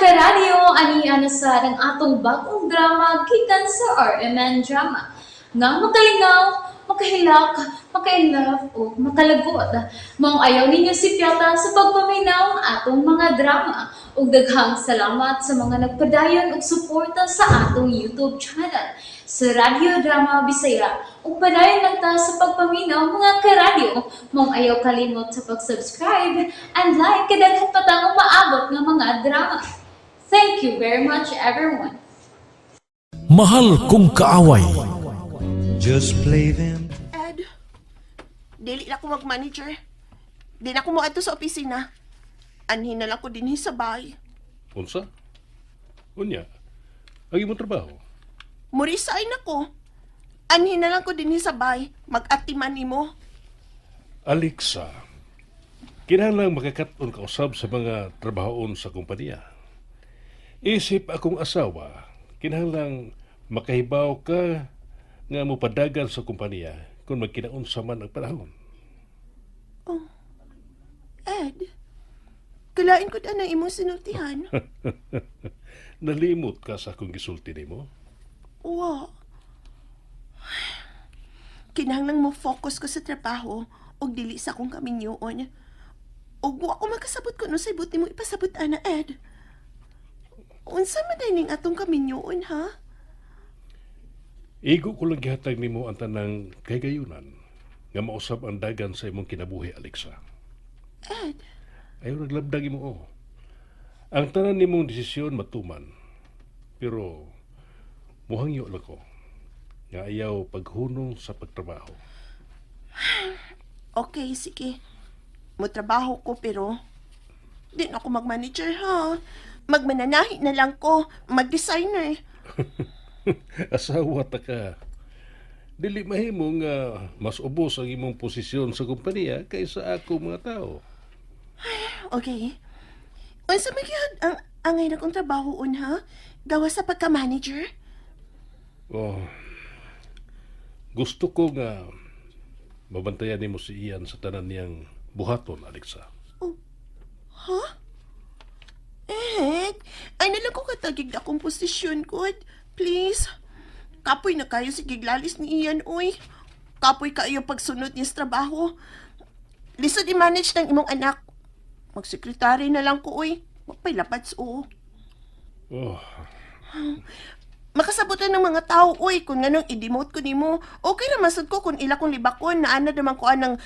Karadyo, ani na sa ang atong bagong drama gikan sa RMN Drama. Nga makalingaw, makahilak, maka-inlove o makalagot. Maong ayaw ninyo sipyata sa pagpaminaw ang atong mga drama. Ug daghang salamat sa mga nagpadayon og suporta sa atong YouTube channel sa Radyo Drama Bisaya. Ug padayon lang ta sa pagpaminaw, mga karadyo. Maong ayaw kalimot sa pag-subscribe and like kay daghan pa tang umaabot nga mga drama. Thank you very much, everyone. Mahal Kong Kaaway. Just play them. Ed, dili na ko mag-manager. Di na ko moadto sa opisina. Anhin na lang ko dinhi sa bahay. Unsa? Unya, ang imong trabaho. Mo-resign ako. Anhin na lang ko dinhi sa bahay. Mag-atiman nimo. Alexa, kinahanglang makakat-on ka usab sa mga trabahoon sa kompanya. Isip akong asawa, kinahanglang makahibaw ka nga mopadagan sa kompanya kung magkinaunsa man ang panahon. Ed, kalain ko na imong sinultihan. Nalimot ka sa akong gisulti nimo? Wa. Kinahanglang mo focus ko sa trabaho ug dili sa akong kaminyoon. Ug wa ko makasabot kung unsay buot nimo ipasabot ana, Ed. Unsa man diay ning atong kaminyoon, ha? Igo ko lang gihatag nimo ang tanang kahigayunan nga mausab ang dagan sa imong kinabuhi, Alexa. Ed, Ayaw naglabdag imo, oh. Ang tanan nimong desisyon matuman. Pero muhangyo lang ko nga ayaw paghunong sa pagtrabaho. Okay, sige. Motrabaho ko pero di na ako mag-manager, ha. Magmananahi na lang ko, mag-designer. Asawa ta ka. Dili mahimo nga mas ubos ang imong posisyon sa kompanya kaysa ako mga tao. Okay. Unsa man gyud ang angay na kong trabahoon, ha? Gawa sa pagka-manager? Oh. Gusto ko nga mabantayan nimo si Ian sa tanan niyang buhaton, Alexa. Eh, ay nalang ko katagig na akong posisyon ko. Please. Kapoy na kayo sa giglalis ni Ian, uy. Kapoy kayo pagsunod niya sa trabaho. Lisod i-manage ng imong anak. Magsekretary na lang ko, uy. Wapay lapats, oo. Oh, Makasabutan ng mga tao, uy, kung nganong i-demote ko nimo. Okay ra masud ko kung ila kong libakon na ana naman ko anang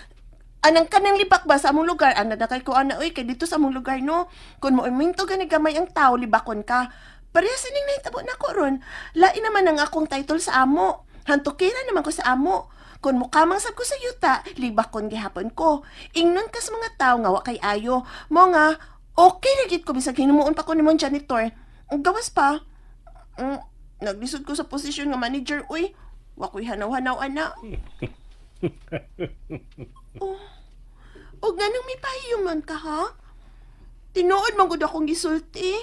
anang kanang libak ba sa among lugar, ana na kay ko ana, uy, kay dito sa among lugar, no. Kung mo iminto gani gamay ang tao, libakon ka. Parehas sining nahitabo nako ron. Lain naman ang akong title sa amo. Hantukira naman ko sa amo. Kung mukamang sab ko sa yuta, libakon gihapon ko. Ingnon ka sa mga tao nga wa kay ayo. Mo nga, okay ra gid ko bisag hinumoon pa ko nimong janitor. Ug gawas pa, naglisod ko sa posisyon nga manager, uy. Wa ko'y hanaw-hanaw, ana. Oh. Og nganong may pahiyo man ka, ha? Tinuod man gud akong gisulti.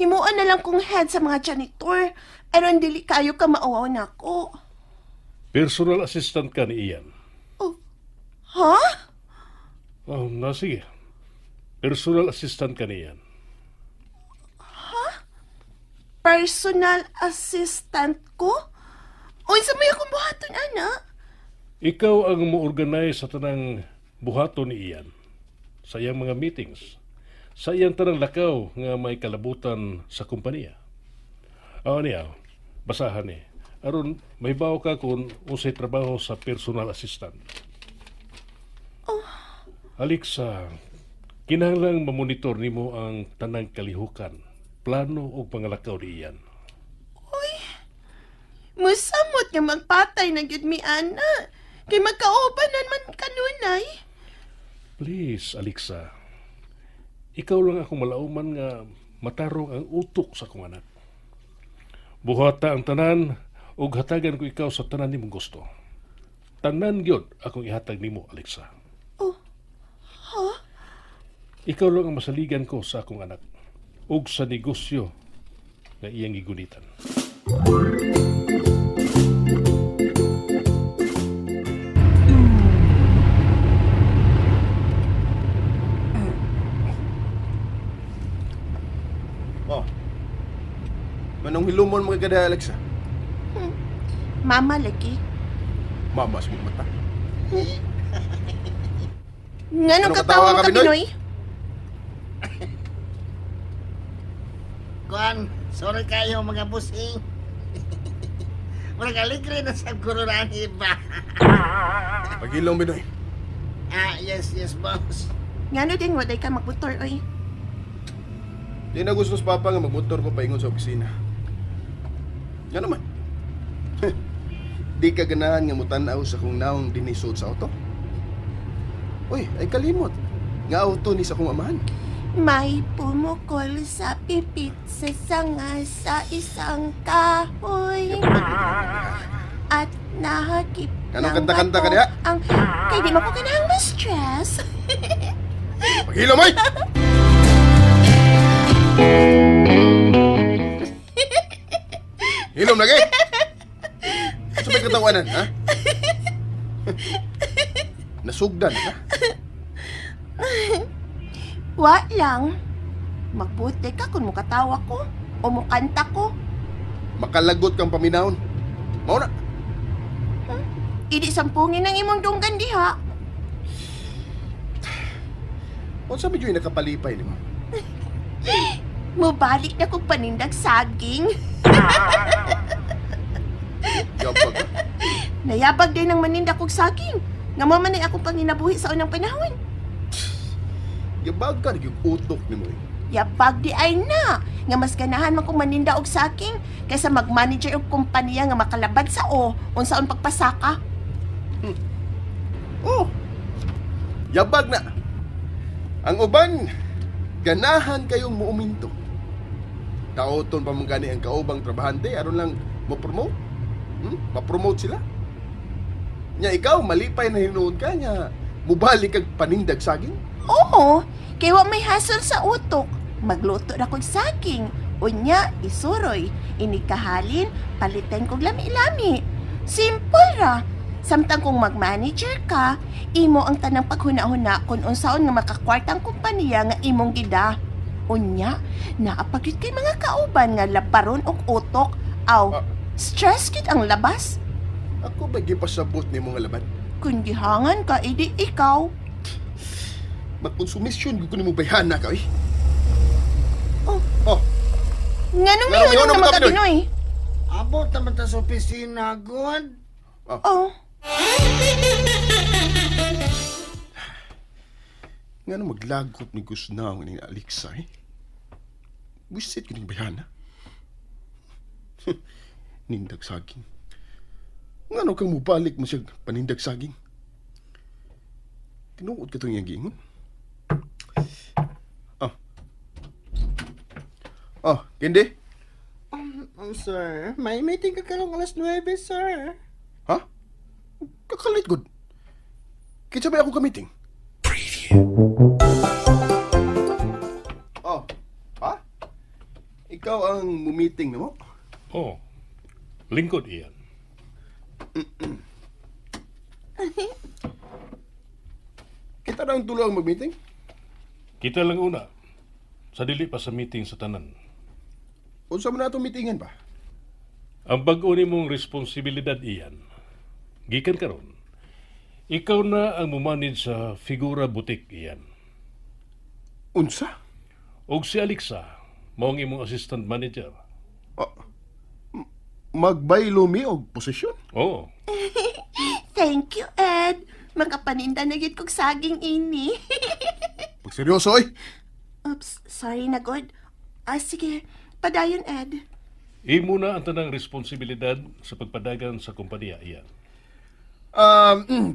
Himuan na lang kong head sa mga janitor. Aron dili kayo ka mauwaw nako. Personal assistant ka ni Ian. Oh. Ha? Oh, na sige. Personal assistant ka ni Ian. Personal assistant ko? Unsa may akong buhaton, ana? Ikaw ang mo-organize sa tanang buhaton ni Ian sa iyang mga meetings, sa iyang tanang lakaw nga may kalabutan sa kompanya. Aw niya, basahan ni. Aron mahibaw ka kung unsay trabaho sa personal assistant. Alexa, kinahanglang mamonitor nimo ang tanang kalihukan, plano ug pangalakaw ni Ian. Musamot nga magpatay na gyud mi ana. Kay magkaobanan man kanunay. Please, Alexa. Ikaw lang akong malauman nga matarong ang utok sa akong anak. Buhata ang tanan ug hatagan ko ikaw sa tanan nimong gusto. Tanan gyud akong ihatag nimo, Alexa. Oh. Ha? Ikaw lang ang masaligan ko sa akong anak ug sa negosyo nga iyang gigunitan. Oh. Manong hilumon mo kay kada Alexa? Mama lagi. Mama sa mong mata. Nganong Anong katawa katawa mo ka, ka, Binoy? Binoy? Kuan, sorry kayo mga busing. Murag aligre na sa gururani ba? Pagilong, Binoy. Ah, yes, yes, boss. Ngano din waday ka magmotor oy. Di na gusto sa papa nga magmotor ko paingon sa opisina. Nga naman. Di ka ganahan nga mutanaw sa kung naong dinisod sa auto. Uy, ay kalimot. Nga auto ni sa kong amahan. May pumukol sa pipit sa sanga sa isang kahoy. At nahagip Anong ng kanta-kanta ka bato diha? ang... Kay di mo ko ganahang ma-stress. Paghilom, ay! Hilom lagi! Sa may katawanan, ha? Nasugdan, ha? Wa lang. Magbuti ka kung mukatawa ko o mukanta ko. Makalagot kang paminahon. Mao na. Idi sampungin ang imong dunggan diha. Unsa medyo nakapalipay nimo? Mubalik na kong panindag saging. Yabag. Ha? Nayabag din ang maninda kog saging. Nga mo man ay akong panginabuhi sa unang panahon. Yabag ka yung utok nimo eh. Yabag di ay na. Nga mas ganahan man kong maninda og saging kaysa mag-manager og kompanya nga makalabad sa o unsaon pagpasaka. Oh. Yabag na. Ang uban ganahan kayong muuminto. Daoton pa man gani ang kaubang trabahante aron lang mo-promote. Ma-promote sila. Nya ikaw malipay na hinuon ka nya mubalik kag panindag saging. Oo, kay wa may hassle sa utok. Magluto na kog saging. Unya, isuroy. Inikahalin, palitan kog lami-lami. Simple ra. Samtang kung mag-manager ka, imo ang tanang paghuna-huna kung unsaon nga makakwarta ang kompanya nga imong gida. Unya, naapagyud kay mga kauban nga labaron og utok aw Ah. stress kit ang labas. Ako ba gipasabot nimo nga laban? Kung gihangan ka, idi ikaw. Magkonsumisyon gyud ko nimo bayhana ka eh. Oh. Oh, Nganong Nganong may mihunong hunong na ka, Pinoy? magkabinoy? Abot naman ta sa opisina, god. Oh. Nga na maglagot ni Gusnaw ni Alexa eh. Wisit ko ning bayhana. Nindag saging. Nga no kang mubalik mo siya panindag saging. Tinuod ka itong iyang giingon. Oh. Oh, Kendi? Oh, sir, may meeting ka karong alas 9, sir. Ha? Kakalit good. Kinsa ba ako ka-meeting? Oh, ha? Ikaw ang mumiting na mo? Oh, lingkod iyan. Kita na ang tulo ang mag-meeting? Kita lang una. Sa dili pa sa meeting sa tanan. Unsa man na atong meetingan ba? Ang bag-o nimong responsibilidad iyan. Gikan karon. Ikaw na ang mumanage sa Figura Boutique iyan. Unsa? Og si Alexa, mao ang imong assistant manager. Oh, magbaylo mi og posisyon? Oo. Thank you, Ed. Makapaninda na gyud kog saging ini. Pag seryoso oy. Oops, sorry na god. Ah, sige. Padayon, Ed. Imo na ang tanang responsibilidad sa pagpadagan sa kompanya iyan.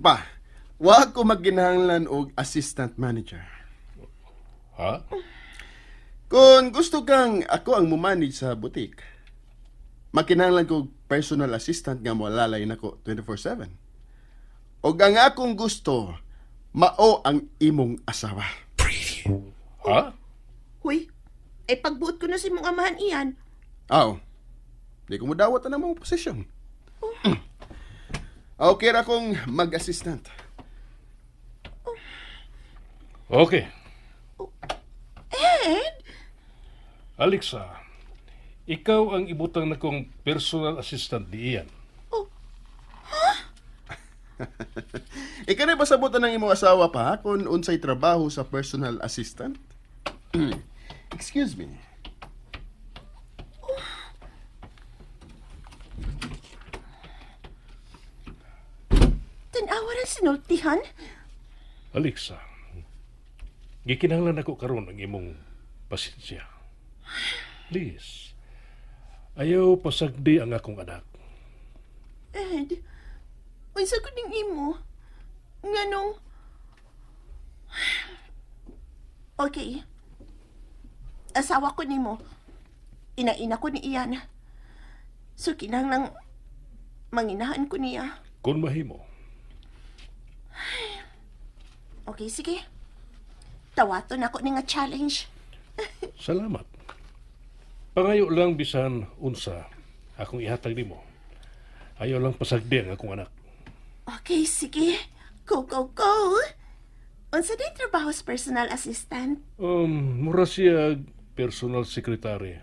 Pa. Wa ko magginahanglan og assistant manager. Ha? Kung gusto kang ako ang mumanage sa boutique, makinahanglan ko og personal assistant nga moalalay nako 24/7. Og ang akong gusto, mao ang imong asawa. Ha? Huy, ay pagbuot ko na sa imong amahan iyan. Aw. Di ko modawat na mga posisyon. Okay ra kong mag-assistant. Okay. Ed? Alexa, ikaw ang ibutang na kong personal assistant ni Ian. Oh, Ikaw na pasabutan ng imong asawa pa kung unsay trabaho sa personal assistant? Excuse me. Tanawa rin sinultihan. Alexa, gikinahanglan ako karon ang imong pasensya. Please, ayaw pasagdi ang akong anak. Ed, unsa ko ning imo? Nganong... Okay. Asawa ko nimo. Ina-ina ko ni Ian. So kinahanglang manginahan ko niya. Kung mahimo, Okay, sige. Tawaton ako ni nga challenge. Salamat. Pangayo lang bisan unsa akong ihatag nimo. Ayaw lang pasagdi ang akong anak. Okay, sige. Go, go, go! Unsa day trabaho sa personal assistant? Mura siya personal secretary.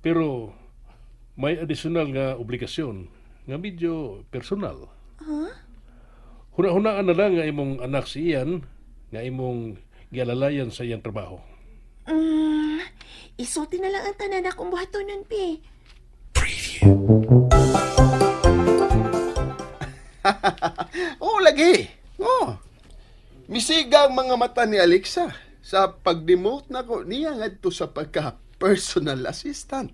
Pero may additional nga obligasyon nga medyo personal. Huh? Huna-hunaan na lang nga imong anak si Ian nga imong gialalayan sa iyang trabaho. Isulti na lang ang tanan akong buhatonon, pi. Oo, lagi. Oo. Misiga ang mga mata ni Alexa sa pag-demote nako niya ngadto sa pagka-personal assistant.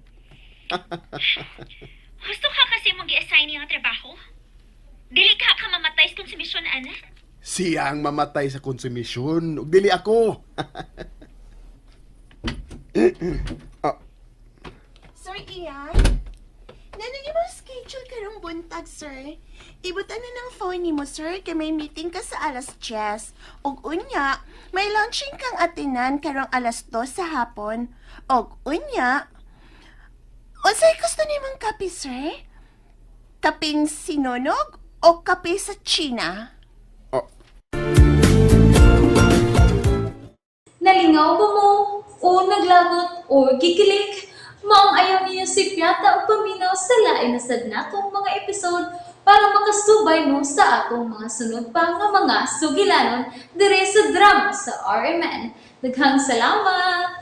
Gusto ka kasi mong gi-assign niya nga trabaho? Dili ka ka mamatay sa konsumisyon, ana? Siya ang mamatay sa konsumisyon ug dili ako. Sir Ian? Nanong imong schedule karong buntag, sir? Ibutan na ng phone nimo, sir, kay may meeting ka sa alas 10. Ug unya, may launching kang atinan karong alas 2 sa hapon. Og unya, unsay gusto nimong kape, sir? Kaping sinunog o kape sa China? Oh, Nalingaw ba mo? O naglagot o gikilig? Maong ayaw niyo si Piata o paminaw sa lain na sad natong mga episode para makasubay mo sa atong mga sunod pa nga mga sugilanon dire sa drama sa RMN. Daghang salamat!